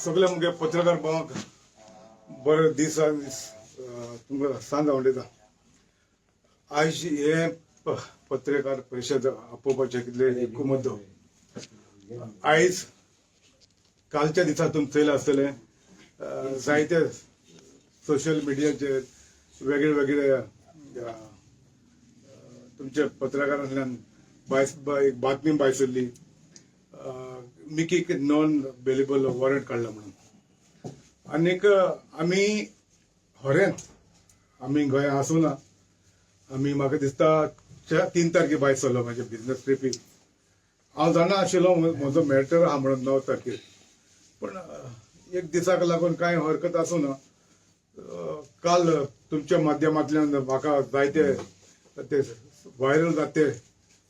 सगळे मुगे पत्रकार भावांक बरो दीस तुमकां सांज आवडटा. आयज हे पत्रकार परिशद आपोवपाचे कितले एक मुद्दो, आयज कालच्या दिसा तुमी चयलां आसतलें, जायते सोशल मिडियाचेर वेगळे वेगळे तुमच्या पत्रकारांतल्यान एक बातमी भायर सरली, मिकीक नॉन बेलेबल वॉरंट काडला म्हणून. आनीक आमी खरेंच आमी गोंया आसूं ना. आमी म्हाका दिसता 3 तारखे भायर सरलो म्हाजे बिजनेस ट्रिपीक. हांव जाणा आशिल्लो म्हजो मॅटर आहा म्हणून 9 तारखेर, पण एक दिसाक लागून कांय हरकत आसूं ना. काल तुमच्या माध्यमांतल्यान म्हाका जायते ते व्हायरल जाते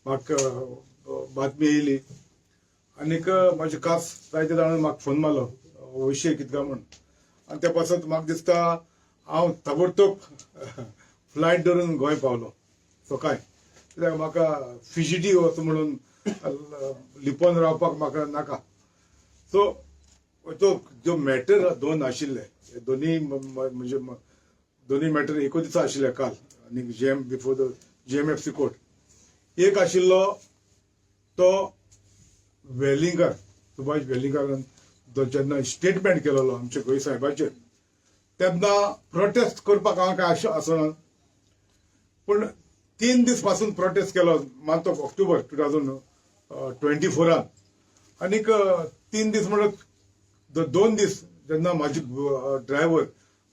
म्हाका बातमी येयली आनीक म्हाजे खास जायते जाणांनी म्हाका फोन मारलो, हो विशय कितें काय म्हूण. आनी त्या पासत म्हाका दिसता हांव ताबडतोब फ्लायट धरून गोंय पावलो सकाळी, कित्याक म्हाका फिजिटीव वच म्हणून लिपोन रावपाक म्हाका नाका. सो तो जो मॅटर दोन आशिल्ले, हे दोनूय म्हणजे दोनूय मॅटर एकूच दिसा आशिल्ले काल आनी GM before the GMFC court. एक आशिल्लो तो वेलिंगकार, सुभाष वेलिंगकारान जो जेन्ना स्टेटमेंट केलेलो आमच्या गोंय साहेबाचेर, तेन्ना प्रोटेस्ट करपाक हांव काय अशें आसना, पूण 3 दीस पासून प्रोटेस्ट केलो मंथ ऑफ ऑक्टोबर 2024. आनीक 3 दीस म्हणल्यार 2 दीस जेन्ना म्हाजी ड्रायव्हर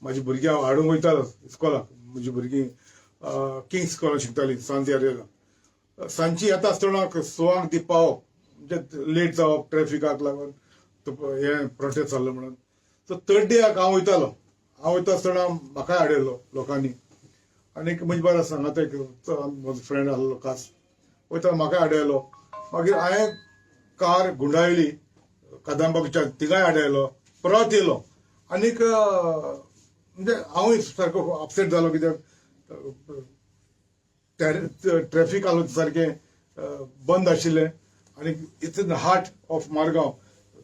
म्हाजी भुरग्यां हाडूंक वयतालो इस्कॉलाक, म्हजी भुरगीं किंग्स स्कॉलाक शिकतालीं सांज एरियाला, सांजची येता आसतना सवांक ती पावप म्हणजे लेट जावप ट्रॅफिकाक लागून, तो हें प्रोटेस्ट जाल्लो म्हणून. सो थर्ड डेयाक हांव वयतालो, हांव वयता आसतना म्हाकाय हाडयलो लोकांनी. आनीक म्हणजे बरें सांगात एक म्हजो फ्रेंड आहलो खास, वयता म्हाकाय हाडयलो. मागीर हांवें कार गुंडायली कदंबाच्या, तिगाय हाडयलो, परत येयलो. आनीक म्हणजे हांवूय सारको अपसेट जालो, कित्याक ट्रॅफिक आसलो सारकें बंद आशिल्लें आनी it's in heart of Margao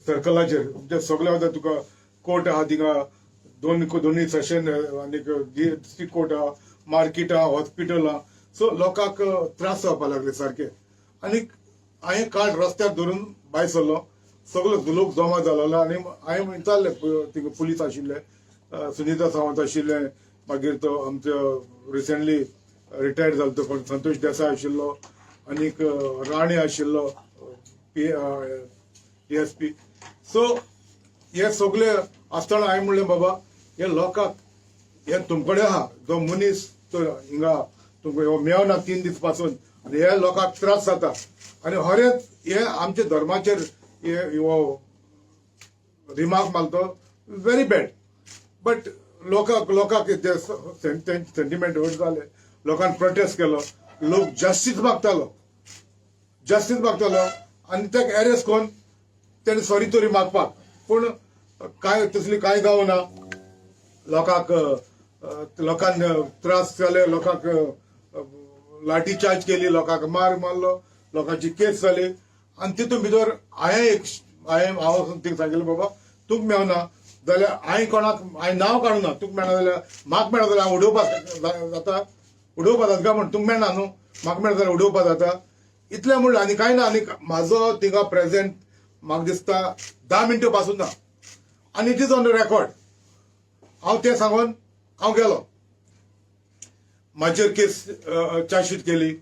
सर्कलाचेर, म्हणजे सगळे वता तुका कोर्ट आहा थिंगा, दोनूय सेशन आनीक डिस्ट्रिक्ट कोर्ट आहा, मार्केट आहा, हॉस्पिटल आहा. सो लोकांक त्रास जावपाक लागले सारके. आनीक हांवें कार्ड रस्त्यार धरून भायर सरलो, सगलो लोक जमा जालो आनी हांवें विचारलें, थिंगा पुलीस आशिल्ले, सुनीता सावंत आशिल्ले, मागीर तो आमचो रिसंटली रिटायर्ड जालो तो कोण संतोष देसाय आशिल्लो, आनीक राणे आशिल्लो पी डीएसपी. सो हे सगळे आसतना हांवें म्हणलें, बाबा हे लोकांक हे तुमकडे आहा जो मनीस तो हिंगा तुमकां हो मेवना 3 दीस पासून आनी हे लोकांक त्रास जाता आनी हरेच हे आमच्या धर्माचेर हे हो रिमार्क मारतो, व्हेरी बॅड. बट लोकांक ते सेंटिमेंट हर्ट जाले, लोकांनी प्रोटेस्ट केलो, लोक जस्टीस मागतालो, जस्टीस मागतालो आनी ताका एरेस्ट करून तेणे सॉरी तरी मागपाक, पूण कांय तसली कांय जावना. लोकांक लोकांक त्रास जाले, लोकांक लाठी चार्ज केली, लोकांक मार मारलो, लोकांची केस जाली. आनी तितून भितर हांवें एक हांवें हांव वचून तिका सांगिल्लें, बाबा तुका मेवना जाल्यार हांवें कोणाक हांवें नांव काडूना, तुका मेळना जाल्यार म्हाका मेळना जाल्यार हांव उडोवपाक जाता, उडोवपाक जाता काय म्हण, तुका मेळना न्हू, म्हाका मेळना जाल्यार उडोवपाक जाता, इतलें म्हणलें आनी कांय ना. आनी म्हाजो थिंगा प्रेझेंट म्हाका दिसता 10 मिनटां पासून ना आनी it is on the record. हांव तें सांगून हांव गेलो, म्हाजेर केस चार्जशीट केली.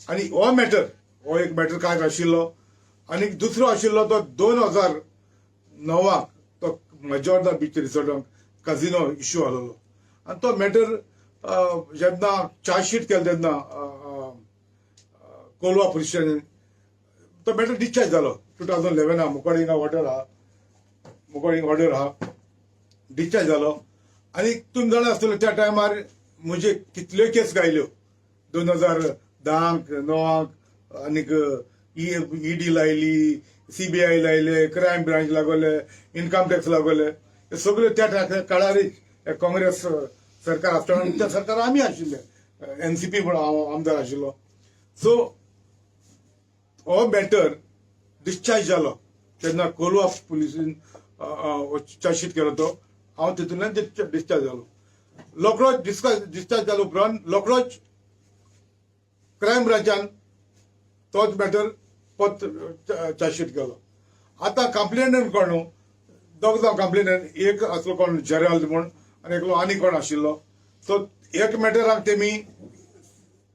आनी हो मॅटर, हो एक मॅटर काय आशिल्लो. आनी दुसरो आशिल्लो तो 2009 तो मजोर्दा बीच रिसॉर्टाक कझिनो इश्यू आसलेलो आनी तो मॅटर जेन्ना चार्जशीट केलें तेन्ना कोलवा पुलीस स्टेशन तो मॅटर डिस्चार्ज जालो 2011. मुकोडी हिंगा ऑर्डर आहा, मुकोडी ऑर्डर आहा, डिस्चार्ज जालो. आनी तुमी जाणा आसतले त्या टायमार म्हजे कितल्यो केस गायल्यो 2010, 9, आनीक ईडी लायली, सीबीआय लायले, क्रायम ब्रांच लागवले, इन्कम टॅक्स लागवले, हे सगळे त्या काळार काँग्रेस सरकार आसतना त्या सरकार आमी आशिल्ले, एनसीपी म्हण हांव आमदार आशिल्लो. सो हो मॅटर डिस्चार्ज जालो तेन्ना कोलवा पुलिसीन चार्जशीट केलो तो हांव तितूंतल्यान डिस्चार्ज जालो. रोकडोच डिस्चार्ज जालो उपरांत रोकडोच क्रायम ब्रांचान तोच मॅटर परत चार्जशीट केलो. आतां कंप्लेनंट कोण? दोग जाण कंप्लेनंट, एक आसलो कोण जेराल्ड म्हूण आनी एकलो आनी कोण आशिल्लो. सो एक मॅटराक तेमी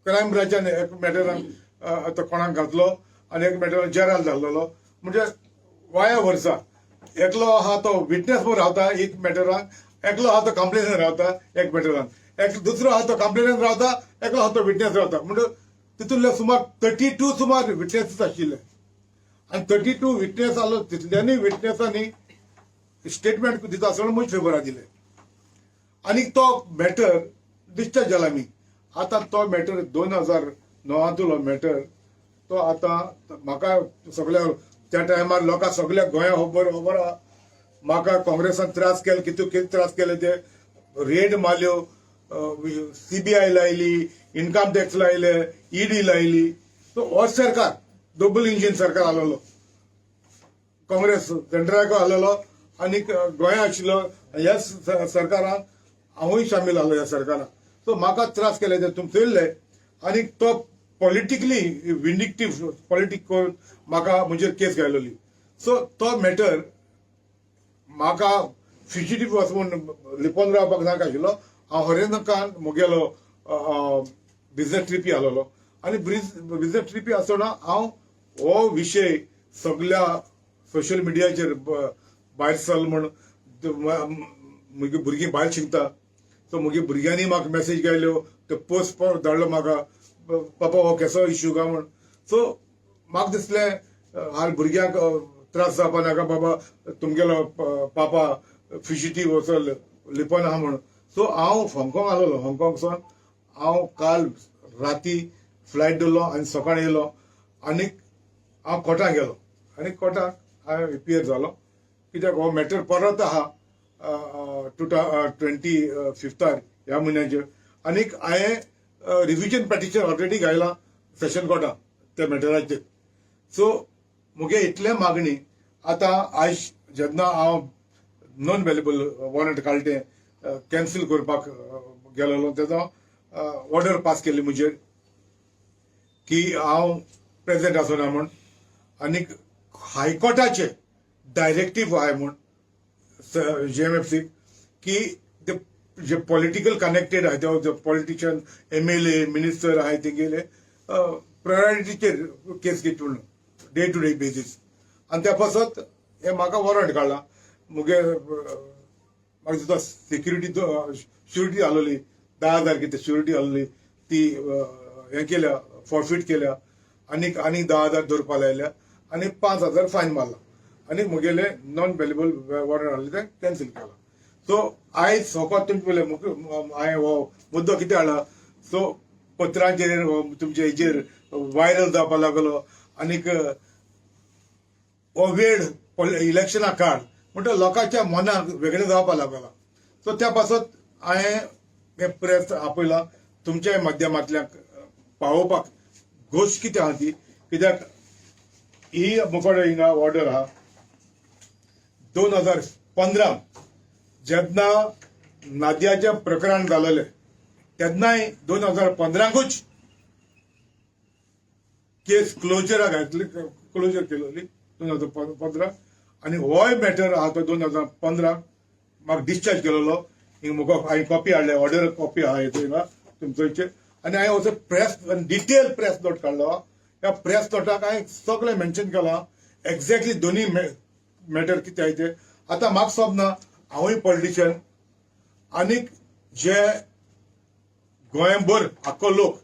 क्रायम ब्रांचान एक मॅटराक तो कोणाक घातलो आनी एक मॅटराक जेराल्ड घातलेलो. म्हणजे वाया वर्सा एकलो आहा तो विटनेस म्हणून रावता एक मॅटराक, एकलो आहा तो कंप्लेनंट रावता एक मॅटरान, एक दुसरो आहा तो कंप्लेनंट रावता, एकलो आहा तो विटनेस रावता. म्हणजे तितूंतले सुमार 32 सुमार विटनेसीस आशिल्ले आनी 32 विटनेस आसलो. तितल्यांनी विटनेसांनी स्टेटमेंट दिता आसतना म्हजे फेवरा दिले आनी तो मॅटर डिस्चार्ज जाला आमी. आतां तो मॅटर 2009 तुलो मॅटर तो आतां म्हाका सगळ्या त्या टायमार लोकां सगळ्या गोंया खबर खबर आहा. म्हाका काँग्रेसान त्रास केले, कितू कितें त्रास केले ते, रेड मारल्यो, सीबीआय लायली, इन्कम टॅक्स लायले, ईडी लायली. सो हो सरकार डबल इंजीन सरकार आलेलो, काँग्रेस सेंट्राक आलेलो आनी गोंया आशिल्लो. ह्या सरकारान हांवूय सामील आसलो ह्या सरकारान. सो म्हाका त्रास केले ते तुमी चोयल्ले आनी तो पॉलिटिकली विंडिक्टीव पॉलिटीक करून म्हाका म्हजेर केस घायलोली. सो तो मॅटर म्हाका फ्युजिटीव वचून लिपोन रावपाक नाका आशिल्लो. हांव हरेनकान म्हगेलो बिझनेस ट्रिपी आसलेलो आनी बिझनेस ट्रिपी आसतना हांव हो विशय सगल्या सोशल मिडियाचेर भायर सरलो म्हण म्हजी भुरगीं भायर शिकता, सो म्हगे भुरग्यांनी म्हाका मॅसेज घायल्यो, ते पोस्ट धाडलो म्हाका, पापा हो केसो इश्यू काय म्हण. सो म्हाका दिसलें हाल भुरग्यांक त्रास जावपा नाका, बाबा तुमगेलो पापा फ्युजिटीव वचो लिपोन आहा म्हण. सो हांव हाँगकाँग आसलेलो. हाँगकाँगसून हांव काल राती फ्लायट धरलो आनी सकाळीं येयलो आनी हांव कोर्टाक गेलो आनी कोर्टाक हांवें एपियर जालो, कित्याक हो मॅटर परत आहा टू 25 ह्या म्हयन्याचेर आनीक हांवें रिविजन पेटिशन ऑलरेडी घायलां सेशन कोर्टाक त्या मॅटराचेर. सो मुगे इतलें मागणी, आतां आयज जेन्ना हांव नॉन बेलेबल वॉरंट काडलें तें कॅन्सील करपाक गेलेलो, तेन्ना ऑर्डर पास केल्ली म्हजेर की हांव प्रेझेंट आसना म्हूण आनीक हायकोर्टाचे डायरेक्टीव आहाय म्हूण जीएमएफसी की ते जे पॉलिटिकल कनेक्टेड आहाय, ते पॉलिटिशियन, एमएलए, मिनिस्टर आहाय, तेंगेले प्रायोरिटीचेर केस घेत म्हणून डे टू डे बेजीस. आनी त्या पासत हे म्हाका वॉरंट काडला. मुगे म्हाका दिसता सिक्युरिटी श्युरिटी आसलेली 10,000 कितें श्युरिटी आसलेली, ती हें केल्या, फॉरफीट केल्या आनीक आनीक 10,000 दवरपा लायल्या आनी 5,000 फायन मारला आनी मुगेले नॉन बेलेबल वॉरंट आसलें तें कॅन्सील केलां. सो आयज फकत तुमचे पयले हांवें हो मुद्दो कितें हाडला, सो पत्रांचेर हो तुमचे हेजेर व्हायरल जावपाक लागलो आनीक हो वेळ इलेक्शना काळ म्हणटा लोकांच्या मनाक वेगळें जावपाक लागला. सो त्या पासत हांवें हें प्रेस आपयलां तुमच्या माध्यमांतल्यान पावोवपाक गोश्ट कितें आहा ती, कित्याक ही मुखार हिंगा ऑर्डर आहा. 2015 जेन्ना नादियाचें प्रकरण जालेलें तेन्नाय 2015कूच केस क्लोजराक घातली, क्लोजर केलोली 2015. आनी होय मॅटर आहा तो 2015 म्हाका डिस्चार्ज केलेलो. हिंगा म्हाका हांवें कॉपी हाडल्या, ऑर्डर कॉपी आहा हिंगा तुमचे. आनी हांवें असो प्रेस डिटेल प्रेस नोट काडलो. ह्या प्रेस नोटाक हांवें सगळें मेन्शन केलां एक्झॅक्टली दोनी मॅटर कितें आहाय ते. आतां म्हाका सोबना, हांवूय पॉलिटिशियन आनीक जे गोंयभर आख्खो लोक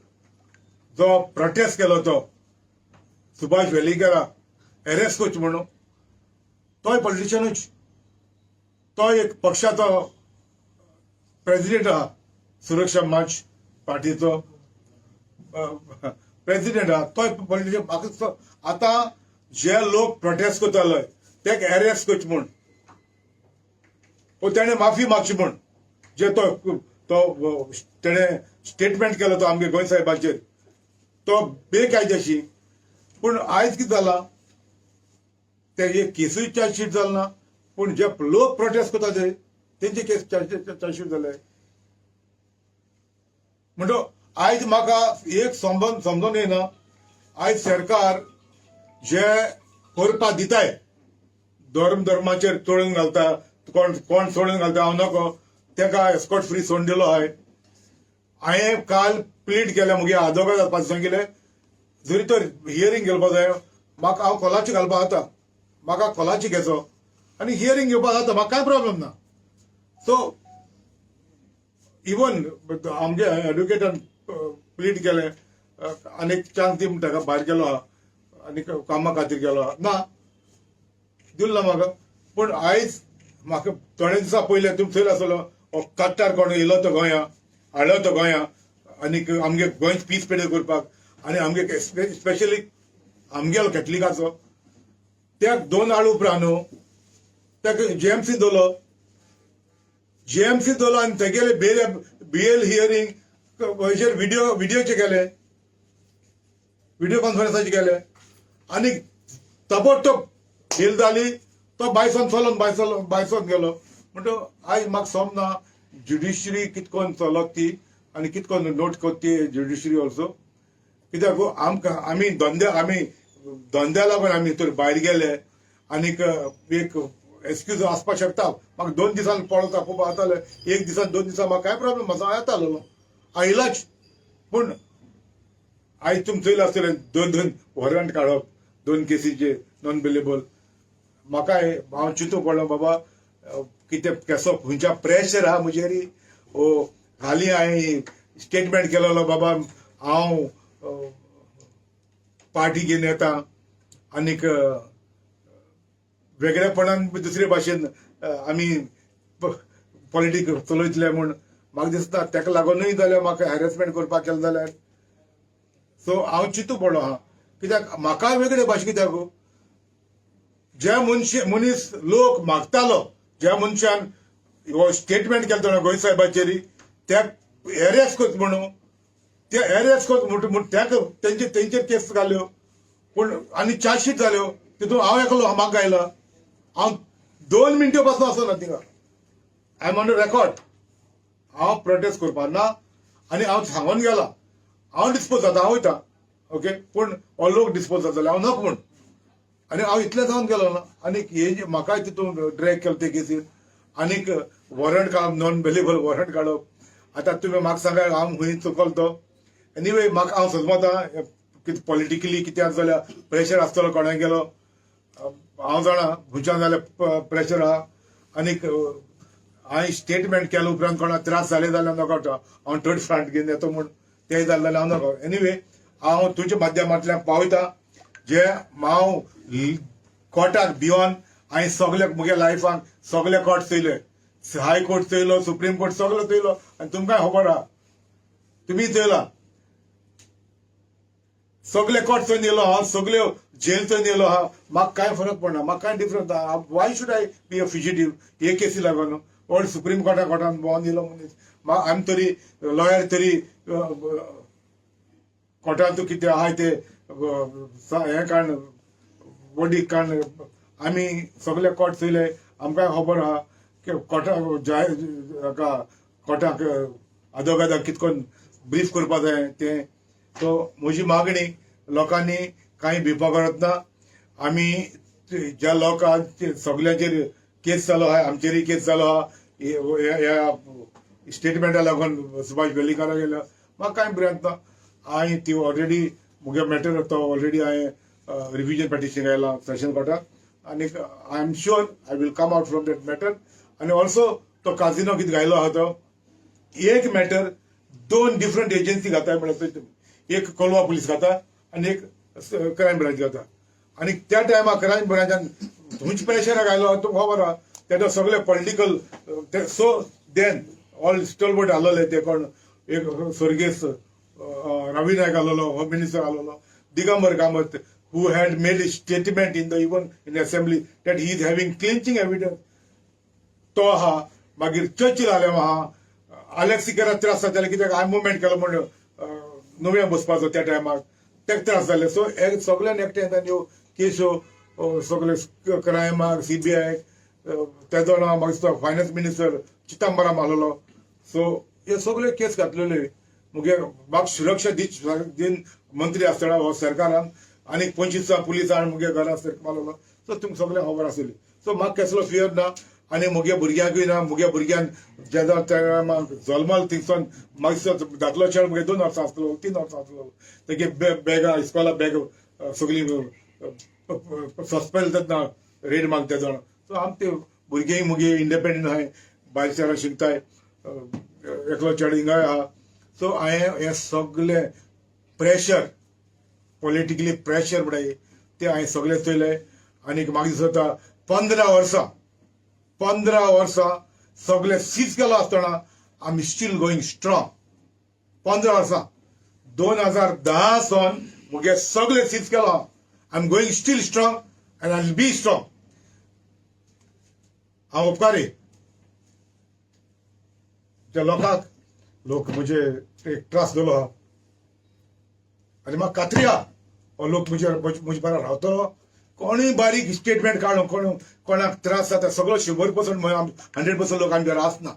जो प्रोटेस्ट केलो तो सुभाष वेलिंगकाराक अरेस्ट करचो म्हणून, तोय पॉलिटिशियनूच, तो एक पक्षाचो प्रेसिडेंट आहा, सुरक्षा मंच पार्टीचो प्रेसिडेंट आहा, तोय पॉलिटिशियन. म्हाका आतां जे लोक प्रोटेस्ट करताले ते अरेस्ट करचे म्हूण, तेणें माफी मागची म्हूण, जे तो तो तेणें स्टेटमेंट केलो तो आमगे गोंय साहेबाचेर तो बेकायदेशी. पूण आयज कितें जाला, ते एक केसूय चार्जशीट जाल ना. पूण जे लोक प्रोटेस्ट करता ते तेंचे केस चार्जशीट जाले. म्हणटो आयज म्हाका एक समजून समजून येना, आयज सरकार जे करपा दिताय, धर्म धर्माचेर चोळून घालता, कोण कोण सोडून घालता हांव नको, तेका एस्कॉट फ्री सोडून दिलो. हाय, हांवें काल प्लीड केलें मुगे आदोगाद सांगिल्लें, जरी तर हियरींग घेवपा जाय म्हाका, हांव खोलाची घालपा जाता, म्हाका खोलाची घेचो आनी हियरींग घेवपा जाता, म्हाका कांय प्रॉब्लेम ना. सो इवन आमगे एडवोकेटान प्लीड केलें, आनी चान्स दी म्हणटा, ताका भायर गेलो आहा आनी कामा खातीर गेलो आहा, ना दिलो ना म्हाका. पूण आयज म्हाका थोडे दिसां पयले तुमी चोयलो आसतलो, हो कट्टार कोण येयलो तो गोंया हाडलो तो गोंया आनीक आमगे गोंय पीस पेडे करपाक आनी आमगे स्पेशली आमगेलो कॅथलिकाचो. त्या दोन आळ उपरांत न्हू ताका जीएमसी दवरलो, जीएमसी दवरलो आनी तेगेले बेल हियरींग हेजेर व्हिडियोचे केले, व्हिडिओ कॉन्फरन्साचे केले आनी ताबडतोब बेल जाली. तो बायसोन चलोन बायसोन बायसोन गेलो. म्हणटो आयज म्हाका समजना ज्युडिशरी कितकोन चलत ती आनी कितकोन नोट करता ती ज्युडिशरी ऑल्सो. कित्याक आमकां आमी धंद्या लागून आमी तर भायर गेले आनीक एक एक्सक्यूज आसपाक शकता. म्हाका 2 दिसान पळोवता खूब जाताले, एक दिसान, 2 दिसान म्हाका कांय प्रॉब्लेम आसा, हांव येतालो, आयलाच. पूण आयज तुमी चोयला आसतलें, दोन दोन वॉरंट काडप दोन केसीचे नॉन बेलेबल. म्हाका हांव चिंतूंक पडलो, बाबा, कितें केसो खंयच्या प्रेशर आहा म्हजेर. ओ हालीं हांवें स्टेटमेंट केलेलो, बाबा हांव पार्टी घेवन येता आनीक वेगळेपणान दुसरे भाशेन आमी पॉलिटीक चलयतले म्हूण. म्हाका दिसता ताका लागूनय जाल्यार म्हाका हॅरेसमेंट करपाक केलें जाल्यार. सो हांव चिंतू पडलो आहा, कित्याक म्हाका वेगळे भाशे, कित्याक जे मनशे मनीस लोक मागतालो, ज्या मनशान हो स्टेटमेंट केलो तो गोंय साहेबाचेर, त्या एरेस्ट करच म्हणून, ते एरेस्ट करच म्हूण त्या तेंचेर केस घाल्यो. पूण आनी चार्जशीट जाल्यो, तितून हांव एकलो म्हाका गायला. हांव 2 मिनटां पासून आसना थिंगा. I am on record. हांव प्रोटेस्ट करपाक ना आनी हांव सांगून गेला, हांव डिस्पोज जाता, हांव वयता, ओके. पूण हो लोक डिस्पोज जातले, हांव नको म्हूण. आनी हांव इतलें जावन गेलो ना. आनी हे जे म्हाकाय तितून ड्रॅग केलो ते केसीन आनीक वॉरंट काडप, नॉन बेलेबल वॉरंट काडप. आतां तुमी म्हाका सांगा, हांव खंय चुकलो तो? एनिवे, म्हाका हांव समजता कितें पॉलिटिकली कितें आसा जाल्यार प्रेशर आसतलो कोणाक गेलो, हांव जाणा खंयच्यान जाल्यार प्रेशर आहा. आनीक हांवें स्टेटमेंट केल्या उपरांत कोणाक त्रास जाले जाल्यार नाका, हांव थर्ड फ्रंट घेवन येतो म्हूण ते जालें जाल्यार हांव नाका. एनिवे, हांव तुज्या माध्यमांतल्यान पावयता जे हांव कोर्टाक भिवन हांवें सगळे म्हगे लायफान सगळे कोर्ट चोयले, हाय कोर्ट चोयलो, सुप्रीम कोर्ट सगळो चोयलो. आनी तुमकां खबर आहा, तुमी चोयला, सगळे कोर्ट चोयन येयलो हांव, सगळ्यो जेल चोयन येयलो आहा. म्हाका कांय फरक पडना, म्हाका कांय डिफरन्स ना. Why should I be a fugitive हे केसी लागून? ओल्ड सुप्रीम कोर्टा कोर्टान भोंवन येयलो मनीस. आमी तरी लॉयर तरी कोर्टांत कितें आहाय ते हें काडून वडी काडून आमी सगळे कोर्ट चोयले. आमकां खबर आहा की कोर्टा जाय हाका कोर्टाक आदोगादाक कितकोन ब्रीफ करपा जाय तें. सो म्हजी मागणी, लोकांनी कांय भिवपा गरज ना. आमी ज्या लोकांक सगल्यांचेर केस जालो आहा, आमचेरय केस जालो आहा ह्या स्टेटमेंटा लागून, सुभाष वेलिंगकारा गेल्या, म्हाका कांय भिरांत ना. हांवें ती ऑलरेडी मुगे मॅटर तो ऑलरेडी हांवें रिविजन पिटिशन घायला सेशन कोर्टात आनी I am sure I will come out from that matter. आनी ऑल्सो तो काजिनो कितें घायलो आहा, तो एक मॅटर दोन डिफरंट एजन्सी घाताय म्हळ्यार तुमी एक कोलवा पुलीस घाता आनी एक क्रायम ब्रांच घाता. आनी त्या टायमार क्रायम ब्रांचान खंयच्या प्रेशराक घायलो तुमकां खबर आहा. तेजो सगळे political, so then all stalwart आसलेले ते कोण, एक स्वर्गेस्त रवी नायक आसलेलो, होम मिनिस्टर आसलेलो, Digambar Kamat, who had made a statement in the even in assembly that he is having clinching evidence, तो आहा. मागीर चर्चिल आले आहा, आलेक्स सिकेरा त्रास जाताले, कित्याक हांवें मुवमेंट केलो म्हण नुव्या बसपाचो त्या टायमार तेका त्रास जाले. सो हे सगळ्यान एकठांय येता ह्यो केश्यो सगळे क्रायमाक, सीबीआयक. तेजो ना म्हाका दिसता फायनान्स मिनिस्टर चिदंबरम आसलेलो. सो हे सगळे केस घातलेले मुगे म्हाका सुरक्षा दिन मंत्री आसतना हो सरकारान आनीक 25 पुलिसां हाडून मुगे घरा मारलेलो. सो तुमकां सगळें खबर आसली. सो म्हाका कसलो फियर ना आनी मुगे भुरग्यांकूय ना. मुगे भुरग्यान जेन्ना जल्मल थिंगसून म्हाका दिसता धाकलो चेडो मुगे 2 वर्सां आसलो, 3 वर्सां आसलो, तेगे बॅगां, इस्कोला बॅग सगळीं सस्पेंड जातना रेड मागता जाण. सो आम ते भुरगीं मुगे इंडिपेंडंट आहाय, भायर शहरान शिकताय, एकलो चेडो हिंगाय आहा. सो हांवें हें सगळें प्रेशर, पॉलिटिकली प्रेशर म्हणटाय ते हांवें सगळें चोयलें. आनीक म्हाका दिसता 15 वर्सां, 15 वर्सां सगळें सीज केलो आसतना आमी स्टील गोईंग स्ट्रॉंग. 15 वर्सां, 2010 सावन मुगे सगळें सीज केलो, I am going still strong and I will be strong. हांव उपकारी त्या लोकांक, लोक म्हजे एक ट्रस्ट दिलो आहा आनी म्हाका खात्री आहा हो लोक म्हजे बरोबर रावतलो. कोणूय बारीक स्टेटमेंट काडून कोण कोणाक त्रास जाता, सगळो 100%, 100% लोक आमगेर आसना.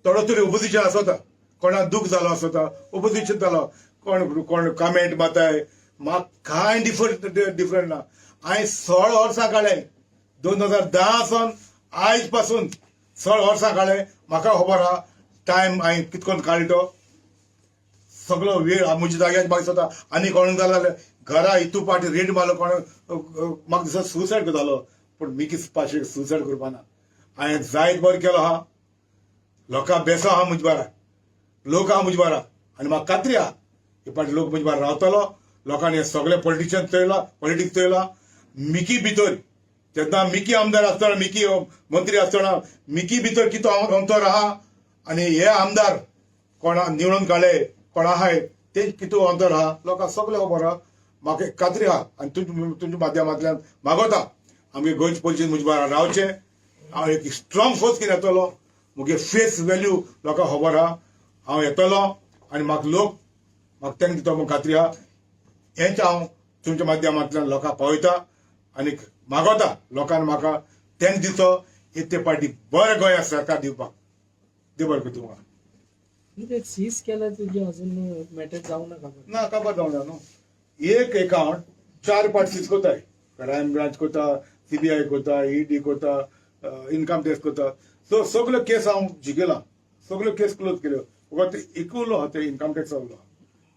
थोडो तरी ओपोजिशन आसता, कोणाक दुःख जालो आसता, ओपोजिशन जालो, कोण कोण कमेंट मारताय. म्हाका कांय डिफरंट ना. हांवें 16 वर्सां काडले, 2010 सावन आयज पासून 16 वर्सां काडले. म्हाका खबर आहा टायम हांवें कितकोन काडलो तो सगळो वेळ म्हज्या जाग्यार. म्हाका दिसता आनी कोण जालो जाल्यार घरा इतू पाटी रेड मारलो कोण, म्हाका दिसता सुसायड करतालो. पूण मिकी पाशे सुसायड करपा ना. हांवें जायत बरें केलो आहा, लोकां बेसो आहा म्हजे बारा, लोक आहा म्हजे बारा आनी म्हाका खात्री आहा हे पाटी लोक म्हजे बारा रावतलो. लोकांनी हे सगळे पॉलिटिशियन चोयला, पॉलिटिक्स चोयला. मिकी भितर तेन्ना मिकी आमदार आसतना, मिकी मंत्री आसतना मिकी भितर कितो अंतर आहा आनी हे आमदार कोणा निवडून काडले कोण आहाय ते कितू अंतर आहा, लोकांक सगळें खबर आहा. म्हाका एक खात्री आहा आनी तुमच्या माध्यमांतल्यान मागोता आमगे गोंयचे पॉलिटिशियन म्हजे बारा रावचे. हांव एक स्ट्रॉंग फोर्स कितें येतलो, मुगे फेस व्हॅल्यू लोकांक खबर आहा. हांव येतलो आनी म्हाका लोक म्हाका तेंक दिता म्हूण खात्री आहा. हेंच हांव तुमच्या माध्यमांतल्यान लोकांक पावयता आनी मागोता लोकांनी म्हाका तेंक दिचो, ते पाटी बरें गोंया सरकार दिवपाक. देव बरें करूं तुमकां. ते सीज केल्या तुजी अजून मॅटर जावं ना खबर? ना, काबार जावना न्हू. एक एकाउंट चार पार्ट सीज कोताय, क्रायम ब्रांच कोता, सीबीआय कोता, ईडी कोता, इन्कम टॅक्स कोता. सो सगल्यो केस हांव जिखला, सगल्यो केस क्लोज केल्यो. फकत एक उरलो आहा, ते इन्कम टॅक्स उरलो.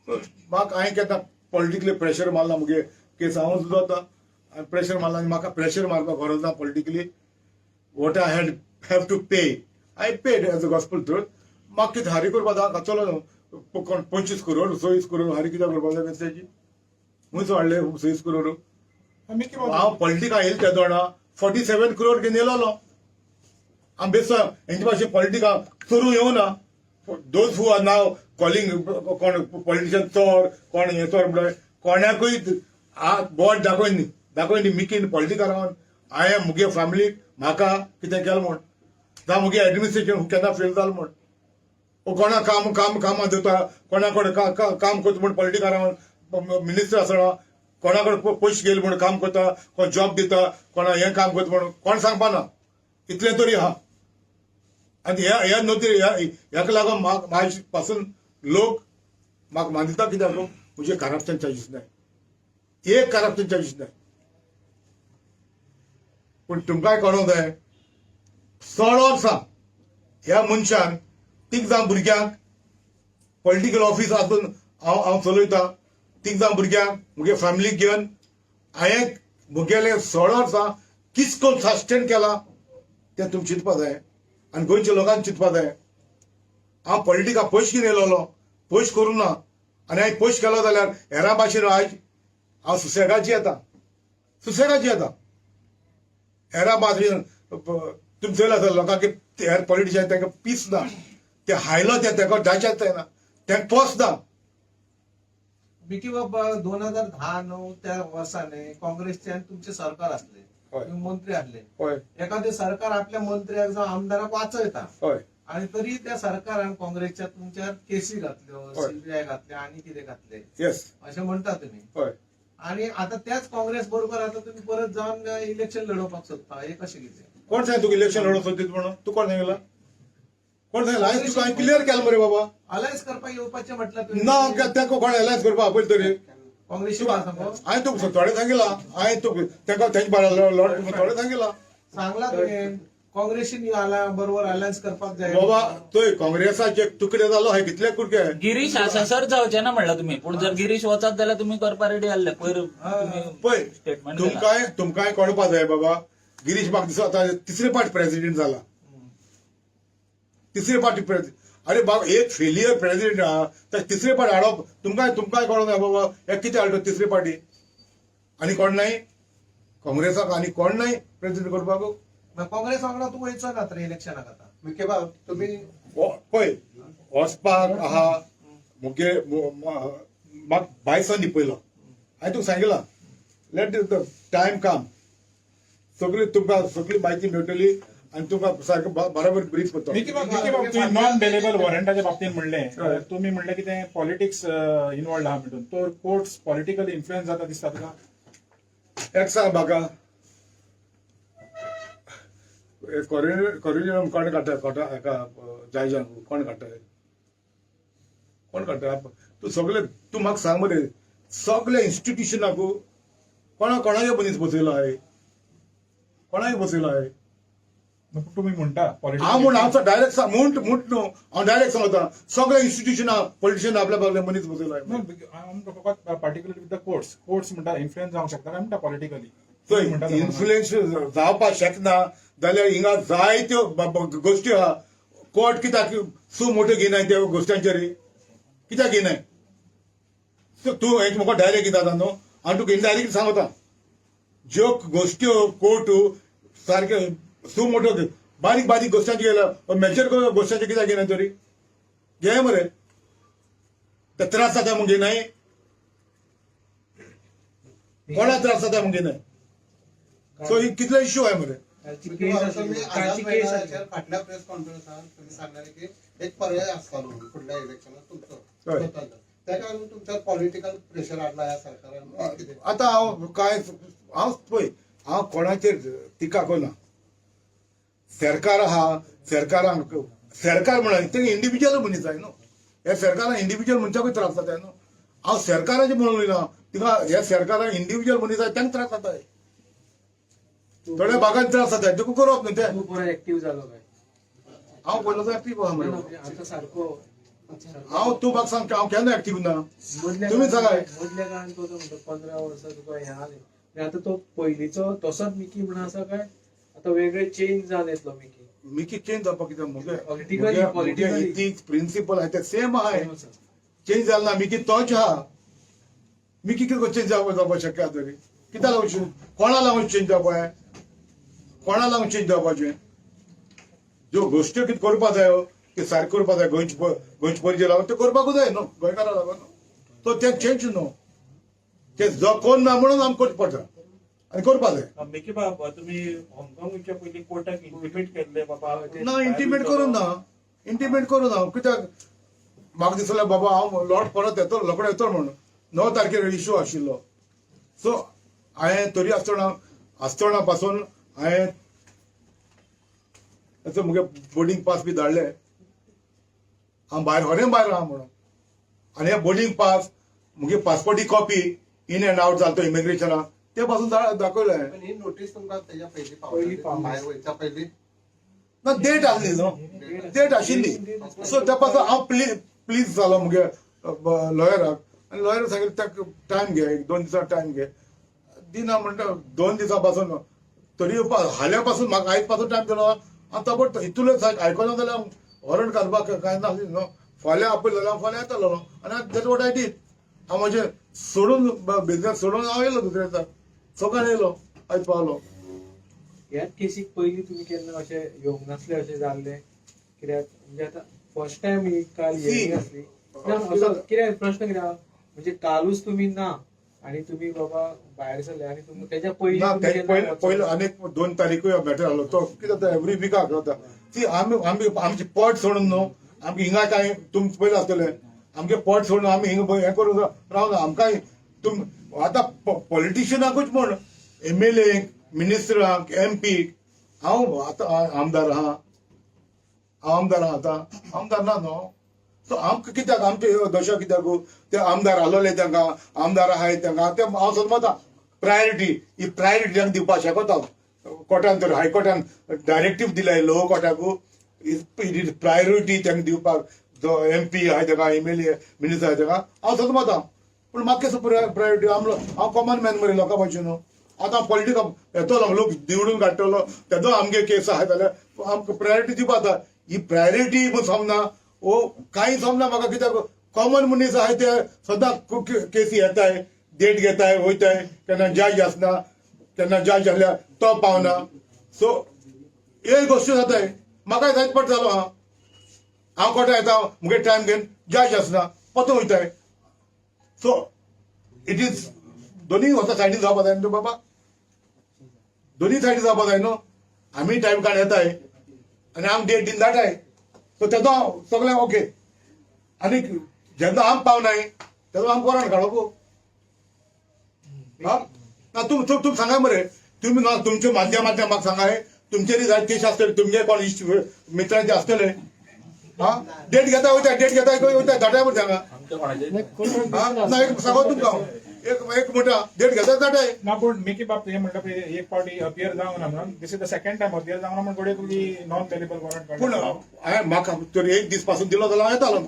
सो म्हाका हांवें केन्ना पॉलिटिकली प्रेशर मारला मुगे केस हांव सुद्दां आतां प्रेशर मारला आनी म्हाका प्रेशर मारपाक गरज ना politically. What I had have to pay, I paid as a gospel truth. म्हाका कितें हारी करपा जाय चलो न्हू. कोण 25 करोड, 26 करोड हारी कित्याक करपा जाय त्याची? खंयचो हाडले 26 करोड? हांव पॉलिटिका येयल तेदो जाणा 47 करोड घेवन येयलोलो. हांव बेसो हेंचे भाशेन पॉलिटिका चोरूंक येवना. Those who are now calling कोण पॉलिटिशियन चोर, कोण हे चोर म्हणल्यार कोणाकूय बोट दाखय न्ही, दाखय न्ही. मिकीन पॉलिटिका रावन हांवें मुगे फॅमिलीक म्हाका कितें केलें म्हूण, जावं मुगे एडमिनिस्ट्रेशन केन्ना फेल जालें म्हूण, ओ कोणा काम काम कामां दिता, कोणा कडेन काम करता म्हूण पॉलिटिका रावन मिनिस्टर आसतना कोणा कडेन पयशे घेयले म्हूण काम करता, कोण जॉब दिता, कोणा हें काम करता म्हूण कोण सांगपा ना. इतलें तरी आहा. आनी ह्या ह्या नदरे ह्या ह्याका लागून म्हाका म्हाजे पासून लोक म्हाका मानता. कित्याक म्हजे करप्शन चार्जीस नाय, एक करप्शन चार्जीस नाय. पूण तुमकांय कळोंक जाय, 16 वर्सां ह्या मनशान तीग जाण भुरग्यांक पॉलिटिकल ऑफिस आसून हांव हांव चलयता. तीग जाण भुरग्यांक मुगे फॅमिलीक घेवन हांवें मुगेले 16 वर्सां किस करून सस्टेन केला तें तुमी चिंतपा जाय आनी गोंयच्या लोकांक चिंतपा जाय. हांव पॉलिटिका पयश घेवन येयलोलो, पयश करूं ना. आनी हांवें पयश केलो जाल्यार हेरां भाशेन आयज हांव सुसेगाची येता, सुसेगाची येता. हेरां भाशेन तुमी चोयला आसतलें लोकांक हेर पॉलिटिशियन तांकां पीस ना. ते हायलो ते ताका डायजेस्ट जायना, तांकां पोस ना. मिकी बाबा, 2010 9 त्या वर्सांनी काँग्रेसचे आनी तुमचे सरकार असले, तुम्ही मंत्री असले. एखादे सरकार आपल्या मंत्र्याक जावं आमदाराक वाचयता आणि तरी त्या सरकारान काँग्रेसच्या तुमच्यार केसी घातल्यो, सीबीआय घातले आणि कितें घातले अशें म्हणटा तुम्ही. आणि आता त्याच काँग्रेस बरोबर आता तुम्ही परत जाऊन इलेक्शन लढवपाक सोदता, हे कशें कितें? कोण सांग तुका इलेक्शन लढोवंक सोदीत म्हणून? तूं कोण सांगितलं? कोण सांगितलं? हांवें तुका हांवें क्लियर केलें मरे बाबा. अलायन्स करपाक येवपाचें म्हटल्यार तुवें. ना, तेका कोण एलायन्स करपाक आपयलें तरी? काँग्रेसी सांगो. हांवें तुका थोडें सांगिलां. हांवें तुका तेका तेंचे बारा लॉड थोडें सांगिलां. सांगला तुवें, काँग्रेसीन आला बरोबर अलायन्स करपाक जाय. बाबा, थंय काँग्रेसाचे तुकडे जालो हय, कितले कुडके. गिरीश आसासर जावचे ना म्हणला तुम्ही, पूण जर गिरीश वचत जाल्यार तुम्ही करपा रेडी आहले पयर तुम्ही पळय, स्टेटमेंट. तुमकांय तुमकांय कळपा जाय बाबा, गिरीश म्हाका दिसता आतां तिसरे पाट प्रेसिडेंट जाला. तिसरे पाटी प्रेसिडेंट. अरे बाबा, एक फेलियर प्रेसिडेंट आहा, तर तिसरे पाट हाडप तुमकांय तुमकांय कळोंक जाय बाबा. हे कितें हाडलो तिसरे पाटी? आनी कोण नाही काँग्रेसाक, आनी कोण नाही प्रेसिडेंट करपाक. मग काँग्रेस वांगडा तूं वयचो ना तर इलेक्शनाक आता? विखे बाब, तुम्ही पळय, वचपाक आहा मुगे म्हाका बायसान लिपयलो. हांवें तुका सांगिलां, लेट the time काम, सगळी तुमकां सगळी म्हायती मेळटली आनी तुमकां सारकें बरोबर ब्रीफ करता. मिकी बाब, मिकी बाब, तुम्ही नॉन बेलेबल वॉरंटाच्या बाबतीत म्हणलें, तुम्ही म्हणलें की ते पॉलिटिक्स इन्वॉल्ड आहा म्हणून, तो कोर्ट्स पॉलिटिकल इन्फ्लुएन्स जाता दिसता तुका? एक सांग म्हाका, कोरिजन कोण काडटा? कोटा हेका जायजान कोण काडटा? कोण काडटा? तूं सगळे, तूं म्हाका सांग मरे, सगळे इन्स्टिट्युशनाक कोणा कोणाचे मनीस बसयलो आहे? कोणाक बसयलो आहे? पूण तुम्ही म्हणटा हांव म्हूण हांव डायरेक्ट म्हूण म्हूण न्हू, हांव डायरेक्ट सांगता, सगळे इन्स्टिट्युशनां पॉलिटिशियन आपल्या बागले मनीस बसयलो आहे. Particular with the courts, courts म्हणटा इन्फ्लुएन्स जावंक शकता काय म्हणटा पॉलिटिकली? चोय, इन्फ्लुएन्स जावपाक शकना जाल्यार हिंगा जायत्यो गोश्टी आहा. कोर्ट कित्याक सु मोठो घेयनाय त्या गोश्टांचेर? कित्याक घेयनाय? तूं हें म्हाका डायरेक्ट दिता न्हू, हांव तुका इनडायरेक्ट सांगता. ज्यो गोश्ट्यो कोर्ट सारके सु मोठो बारीक बारीक गोश्टांचेर गेल्या, मेजर गोश्टांचेर कित्याक घेयनाय तरी? घे मरे, ते त्रास जाता म्हूण घेयनाय? कोणा त्रास जाता म्हूण घेयनाय? सो ही कितले इश्यू आहे मरे. कालची विखे केस बाब, आसली, तुम्ही कालची आझाद केस मैदानाचेर आसली. फाटल्या प्रेस कॉन्फरन्सान तुम्ही सांगलेले की एक पर्याय आसतालो म्हणून फुडल्या इलेक्शनात तुमचो हय. स्वतःचो. ताका लागून तुमच्यार पॉलिटिकल प्रेशर हाडला ह्या सरकारान कितें? आता हांव काय, हांव पळय, हांव कोणाचेर टिका करना. सरकार आहा, सरकारांक सरकार म्हणून ते इंडिव्हिज्युअल मनीस जाय न्हू. ह्या सरकारान इंडिव्हिज्युअल मनशाकूय त्रास जाता न्हू. हांव सरकाराचें म्हणून उलयना, तिका ह्या सरकारान इंडिव्हिज्युअल मनीस जाय तांकां त्रास जाता, थोड्या भागान त्रास जाता, तुका करप न्हू ते. तूं परत एक्टीव जालो काय? हांव पयलो एक्टीव आहा ना, मरे. म्हणजे आता सारको हांव, तूं म्हाका सांग, हांव केन्ना एक्टीव ना? मदल्या तुमी सांगाय. मदल्या काळान तो म्हणटा 15 वर्सां तुका हें आलें. म्हणजे आतां तो पयलींचो तसोच मिकी म्हणून आसा काय आतां वेगळे चेंज जावन येतलो मिकी? मिकी चेंज जावपाक कितें? म्हगे Politically. Ethics principal आहा ते सेम आहाय. Same आसा. चेंज जाल ना, मिकी तोच आहा. मिकी कितें चेंज जावपाक शक्य आहा तरी? कित्याक लागून, कोणा लागून चेंज जावपा? कोणा लागून चेंज जावपाचें? ज्यो गोश्ट्यो कितें करपा जायो त्यो सारक्यो करपा जाय, गोंयचे गोंयचे परजे लागून त्यो करपाकूच जाय न्हू, गोंयकारां लागून न्हू. सो तें चेंज न्हू, तें जकोन ना म्हणून आमकां करचें पडटा आनी करपा जाय. मिकी बाब, तुम्ही हाँगकाँगच्या पयलीं कोर्टाक इंटिमेट केल्ले बाबा? ना, इंटिमेट करूं ना, इंटिमेट करूं ना. कित्याक म्हाका दिसलें बाबा, हांव लॉट परत येतलो, रोकडो येतलो म्हणून. 9 तारखेर इशू आशिल्लो. सो हांवें तरी आसतना आसतना पासून हांवें ताचो म्हगे बोर्डींग पास बी धाडले, हांव भायर खरें भायर आहा म्हणून. आनी हे बोर्डींग पास, म्हगे पासपोर्टी कॉपी, इन अँड आवट जालो तो इमिग्रेशनाक, ते पासून दाखयलें हांवें. पण ही नोटीस तुमकां तेच्या पयलीं पयलीं पावली, पावली. भायर वयच्या पयलीं? ना, डेट आसली न्हू, डेट आशिल्ली. सो त्या पासून हांव प्लीज प्लीज जालो मुगे लॉयराक, आनी लॉयराक सांगितलें ताका टायम घे, एक 2 दिसां टायम घे. दिना म्हणटा 2 दिसां पासून तरी हाल्या पासून म्हाका आयज पासून टायम दिलो. हांव ताबडतोब हितूनच आयकना जाल्यार वॉरंट घालपाक कांय नासली न्हू. फाल्यां आपयलो जाल्यार हांव फाल्यां येतलो न्हू. आनी that's what I did. हांव म्हजें सोडून, बिजनेस सोडून हांव येयलो दुसऱ्या दिसा सकाळीं येयलो, आयज पावलो. ह्याच केसीक पयलीं तुमी केन्ना अशें येवंक नासलें अशें जाल्लें कित्याक? म्हणजे आतां फर्स्ट टायम ही काल हियरींग आसली ना, असो कित्याक प्रश्न कित्याक, म्हणजे कालूच तुमी ना आनी तुमी बाबा भायर सरले आनी तुमी तेच्या पयलीं ना, तुमी ते केन्ना पयलो वचोंक पयलो अनेक 2 तारीखूय मॅटर आलो तो. कितें जाता, एवरी विकाक जाता ती. आमी आमी आमची पोट सोडून न्हू, आमकां हिंगा कांय तुम पयलें आसतलें, आमगे पोट सोडून आमी हिंगा हें करून रावना. आमकां तुम आतां पॉलिटिशियनाकूच म्हण एमएलए, मिनिस्टरांक, एमपी, हांव आतां आमदार आहा, हांव आमदार आहा, आतां आमदार ना न्हू. सो आमकां कित्याक आमचे दशा कित्याक ते आमदार आसलोले तांकां आमदार आहाय तांकां ते हांव समजता प्रायोरिटी ही प्रायोरिटी तांकां दिवपाक शकता. कोर्टान तर हायकोर्टान डायरेक्टीव दिलाय लोअर कोर्टाकू, प्रायोरिटी तांकां दिवपाक. जो एमपी आहाय ताका, एमएलए, मिनिस्टर आहाय ताका हांव समजता. पूण म्हाका कसो प्रायोरिटी? आमलो हांव कॉमन मॅन मरे लोकां भाशेन न्हू. आतां पॉलिटिकल येतलो लोक निवडून काडटलो तेजो आमगे केस आहा जाल्यार आमकां प्रायोरिटी दिवपा. जाता ही प्रायोरिटी समजना वो कांय समजना म्हाका, कित्याक कॉमन मनीस आहाय ते सदां केसी येताय, डेट घेताय, वयताय, केन्ना जज आसना, केन्ना जज जाल्यार तो पावना. सो हे गोश्टी जाताय. म्हाकाय जायत पट जालो आहा, हांव कोर्टा येता, मुगे टायम घेवन जज आसना, परतो वयताय. सो it is दोनूय वता सायडीन जावपा जाय न्हू बाबा, दोनूय सायडीन जावपा जाय न्हू. आमी टायम काड येताय आनी आम डेट दिन धाडाय, सो तेजो सगळें ओके. आनी जेन्ना आम पावनाय तेन्ना आम वॉरंट काडप हा ना. तुम तुम सांगा मरे, तुमी ना तुमच्या माध्यमांतल्यान म्हाका सांगाय, तुमचेरी जाय केश आसतले, तुमगे कोण इश्ट मित्रांचे आसतले. हा, डेट घेता वयता, डेट घेता वयता, धाडाय मरे सांगा. आमच्या कोणाचे हा ना, एक सांगो तुमकां हांव. एक एक म्हणटा डेट घेता धाडाय. ना, पूण मिकी बाब तुवें म्हणटा पळय एक फावटी अपियर जावंक ना म्हणून, this is the second time appear जावंक ना म्हणून घडये तुजी नॉन बेलेबल वॉरंट. पूण हांवें म्हाका तर एक दीस पासून दिलो जाल्यार हांव येतालो,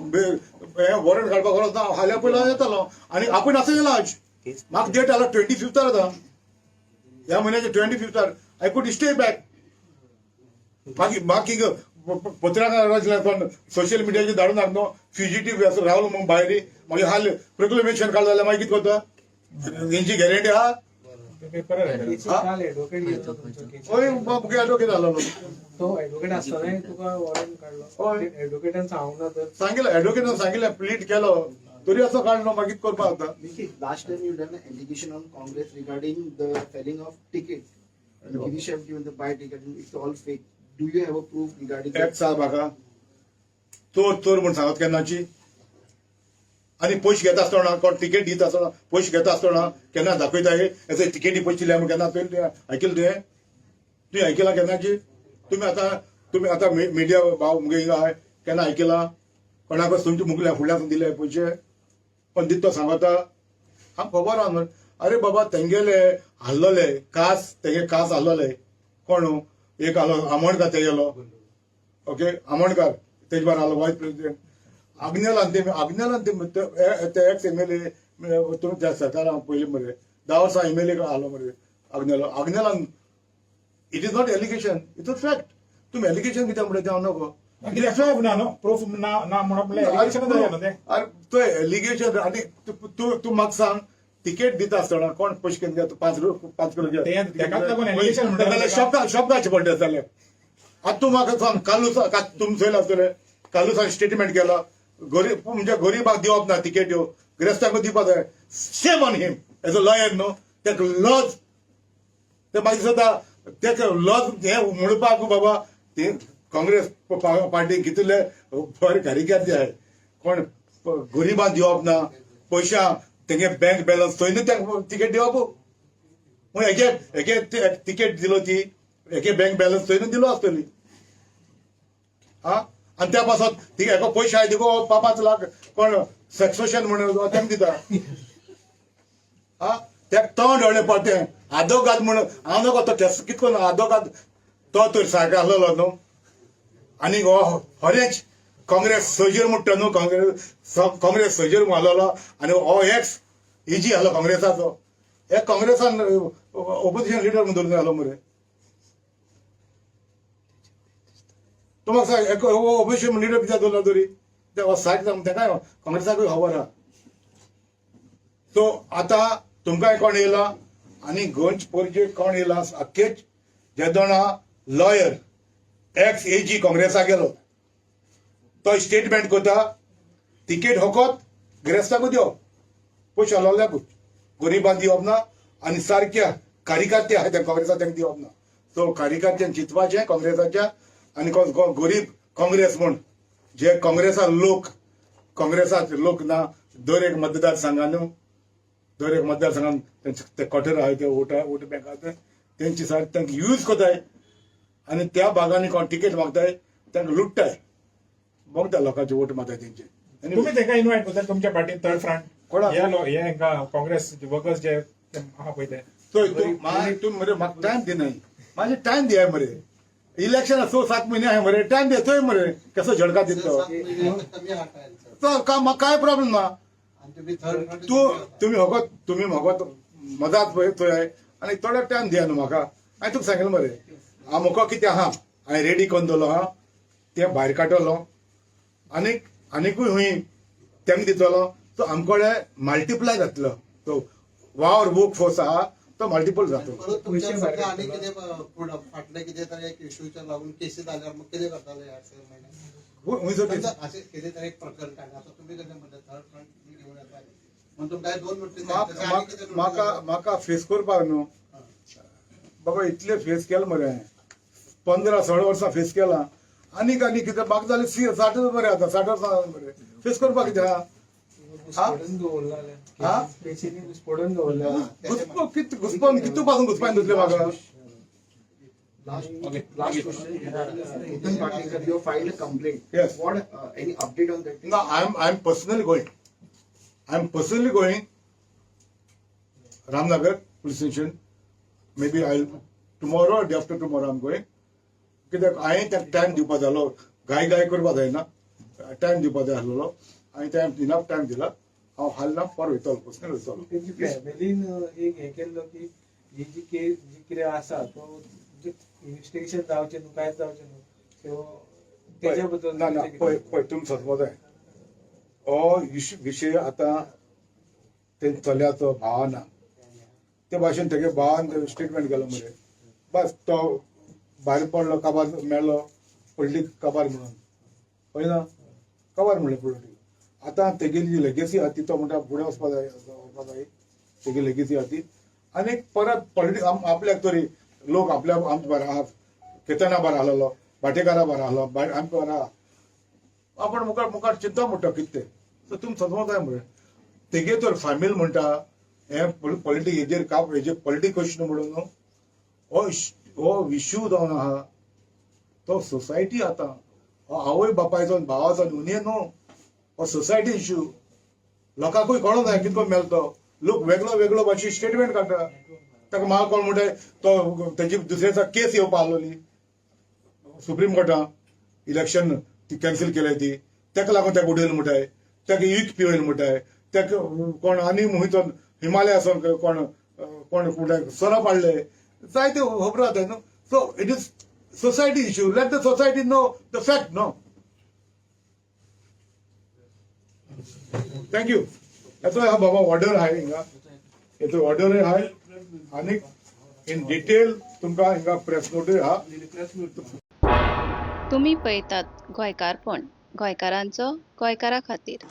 हें वॉरंट काडपाक गरज ना. फाल्यां पयलो हांव येतालो आनी आपूण आसा येयला. आज म्हाका डेट आला 25थार, आतां ह्या म्हयन्याच्या 25थार. I could stay back. मागीर म्हाका पत्रकार कोण सोशल मिडियाचेर धाडून हाड न्हू, फ्युजिटीव असो रावलो म्हूण भायर, मागीर हाल प्रोक्लेमेशन काडलो जाल्यार मागीर कितें करता? हेंची गॅरंटी आहा? पेपर. केसी काल एडवोकेट गेलो तुमचो केसी. हय, मुगे एडवोकेट आलो. तो एडवोकेट आसतनाय तुका वॉरंट काडलो? हय. एडवोकेटान सांगूंक ना तर? सांगितलं, एडवोकेटान सांगितलें, प्लीट केलो तरी असो काडलो, मागीर करपाक जाता. Mickey, last time you done an allegation on Congress regarding the selling of tickets. And Girish have given the buy ticket and it's all fake. Do you have a proof regarding एक that? साहेब, म्हाका चोर चोर म्हूण सांगत केन्नाची? आनी पयशे घेता आसतना, कोण तिकेट दिता आसतना, पयशे घेता आसतना केन्ना दाखयता हे एसे तिकेटी पयशे दिल्या म्हूण केन्ना तुवें आयकलें? तुवें तुवें आयकलां केन्नाची? तुमी आतां मिडिया भाव मुगे हिंगा आहाय, केन्ना आयकलां कोणाक तुमच्या मुगल्या फुडल्यान दिले पयशे पण दित तो सांगता? आमकां खबर आहा न्हू. अरे बाबा, तेंगेले हाल्लोले कास, तेंगे कास हाल्लोले कोण एक आलो आमोणकार तेगेलो, ओके, आमोणकार तेजे बार आलो वायस प्रेसिडेंट आग्नेलान. ते आग्नेलान ते एक्स एमएलए तुमी त्या सरकारान पयलीं मरे 10 वर्सां एमएलए आलो मरे आग्नेलो. आग्नेलान, it is not allegation, it's a fact. तुमी एलिगेशन कित्याक म्हणटा तें हांव नको. कित्याक प्रूफ ना न्हू, प्रूफ ना ना म्हणप म्हणल्यार allegation जालें न्हू तें. अरे, तो एलिगेशन आनी तूं तूं म्हाका सांग, तिकेट दिता आसतना कोण पयशे घेवन घेता? 5 किलो तेकाच लागून allegation म्हणटा. जाल्यार शॉप शॉपकाचे पडटा जाल्यार आतां तूं म्हाका सांग, कालूच तुमी चोयला आसतलें, कालूच स्टेटमेंट केला, गरीब म्हणजे गरिबाक दिवप ना तिकेट्यो, गिरेस्तांक दिवपाक जाय. Shame on him as a lawyer न्हू. तेका लज, ते मागीर सुद्दां तेका लज हे म्हणपाक बाबा, ते काँग्रेस पार्टी कितले बरे कार्यकर्ते आहाय, कोण गरिबांक दिवप ना पयशा, तेंगे बँक बॅलन्स थंय न्हू तांकां तिकेट दिवप. मग हेगे हेगे तिकेट दिलो ती हेगे बँक बॅलन्स थंय न्हू दिलो आसतली. हा, आनी त्या पासत ती हेका पयशे आहाय दिगो 5 लाख, कोण सक्सेशन म्हणून तांकां दिता. हा, तेका तोंड व्हडलें परतें आदोगाद म्हणून हांव नको. तो केस कित करून आदोगाद तो तर सारको आसलेलो न्हू. आनी हो हरेच काँग्रेस सोजर म्हणटा न्हू, काँग्रेस काँग्रेस सोजर आसलेलो आनी हो एक्स इजी आसलो काँग्रेसाचो. हे काँग्रेसान ओपोजिशन लिडर म्हणून धरून आलो मरे. तूं म्हाका सांग, एक ओपोजिशन लिडर कित्याक दवरला तरी ते सारकें तेकाय काँग्रेसाकूय खबर आहा. सो आतां तुमकांय कोण येयला आनी गोंयचे पणजे कोण येयला, आख्खेच जेदोणा लॉयर एक्स एजी काँग्रेसाक गेलो, तो स्टेटमेंट करता, तिकेट होकोत गिरेस्ताकू दिवप, पयशे आसलोल्याकूच, गरिबांक दिवप ना. आनी सारक्या कार्यकर्ते आहाय त्या काँग्रेसाक तांकां दिवप ना. सो कार्यकर्त्यान चिंतपाचें काँग्रेसाच्या आनी गरीब काँग्रेस म्हूण जे काँग्रेसा लोक, काँग्रेसाचे लोक ना दर एक मतदार संघान. दर एक मतदारसंघात तेंचे ते कठोर आहाय ते वोट वोट बँक आहा ते तेंची सारकी तांकां यूज करताय आनी त्या भागांनी कोण तिकेट मागताय तांकां लुट्टाय बघता लोकांचे वोट मारताय तेंचे. तुम्ही तेका इन्व्हायट करता तुमच्या पार्टीन थर्ड फ्रंट? कोणाक? हे हे हेंका काँग्रेस वर्कर्स जे ते आहा पळय ते. तो तूं तूं मरे म्हाका टायम दिनाय, मातशें टायम दियाय मरे. इलेक्शन 6-7 म्हयने आहाय मरे, टायम दिया थंय मरे कसो झडका दितलो. तो का म्हाका काय प्रॉब्लेम ना. तूं तुमी फकत तुमी म्हाका मजाच पळय थंय आनी थोडो टायम दिया न्हू म्हाका. हांवें तुका सांगलें मरे, हांव म्हाका कितें आहा हांवें रेडी करून दवरलो आहा तें भायर काडटलो आनीक आनिकूय हुंय तेंका दितलो. तो आमकडे मल्टिप्लाय जातलो, तो वावर वर्क फोर्स आहा तो मल्टिपल जातलो. परत तुमच्या सगळं आणि कितें पुढं फाटले कितें तरी एक इश्यूच्या लागून केसी जाल्यार मग कितें करताले ह्या 6 म्हयने? हुंयसर समजा अशें कितें तरी एक प्रकरण काडलें, आतां तुमी कशें म्हणटा थर्ड फ्रंट तुमी घेवन येता म्हण तुमकां हे दोन नोटीस म्हाका म्हाका म्हाका फेस करपाक न्हू बाबा, इतले फेस केले मरे हांवें, 15-16 वर्सां फेस केला. आनीक आनी कितें म्हाका जालें 60 बरें आतां 60 वर्सां जालीं मरे फेस करपाक कितें आहा? घुस्पडून दवरला. हा? पेशींनी घुस्पडून दवरला. घुसपो कित घुसपोन कितू पासून घुसपान धुतले म्हाका. Last Okay. Last question regarding Ketan Pakekar, you have filed a complaint. Yes. What any update on that? No, I am personally going. I am personally going Ramnagar police station. Maybe I tomorrow, day after tomorrow I am going. कित्याक हांवें ताका time दिवपा जालो, घाय घाय करपा जायना, time दिवपा जाय आसलेलो. हांवें टायम इनफ टायम दिला. हांव हाल ना परत वयतलो, पर्सनल वयतलो. तेंची फॅमिलीन एक हें केल्लो की ही जी केस जी कितें आसा तो म्हणजे इन्व्हेस्टिगेशन जावचें न्हू, कांयच जावचें न्हू, सो तेच्या बद्दल ना ना तुमचें पळय कितें? पळय तुमी समजपा जाय हो विशय आतां ते चल्याचो भावा ना ते भाशेन तेगे भावान स्टेटमेंट केलो मरे, बस तो भायर पडलो, काबार मेलो, पडली काबार म्हणून पळय ना, काबार म्हणलें पडली. आतां तेगेली जी लेगेसी आहा ती तो म्हणटा फुडें वचपा जाय, वचपा जाय तेगी लेगेसी आहा ती. आनी परत पॉलिटिक्स आपल्याक तरी लोक आपल्या आमच्या बारा आहा, केतना बारा आहलो, भाटेकारा बारा आहलो, आमकां बारा आहा. आपण मुखार मुखार चिंता म्हणटा कितें तें. सो तुमी समजूंक जाय मरे तेगे तर फामील म्हणटा हें पॉलिटीक हेजेर काप, हेजेर पॉलिटीक क्वेश्चन म्हणून न्हू. हो हो इश्यू जावन आहा तो सोसायटी आतां हो आवय बापायचो आनी भावाचो न्हू न्हू, हो सोसायटी इश्यू. लोकांकूय कळोंक जाय कितको मेलो तो. लोक वेगळो वेगळो भाशेन स्टेटमेंट काडटा. ताका म्हाका कोण म्हणटा तो तेजी दुसऱ्याचा केस येवपा आहलोली सुप्रीम कोर्टान, इलेक्शन ती कॅन्सल केल्या ती, ताका लागून ताका उडयल म्हणटाय, ताका वीख पिवयल म्हणटाय, ताका कोण आनी मुहितो हिमालयासून कोण कोण म्हणटाय सोरोप हाडले, जायते खबरो जाताय न्हू. So it is society issue, let the society know the fact no. Thank you. येतो हा बाबा ऑर्डर आहाय हिंगा, हेचो ऑर्डरूय आहाय आनी इन डिटेल तुमकां हिंगा प्रेस नोटूय आहा. तुमी पळयतात गोंयकारपण, गोंयकारांचो गोंयकारा खातीर.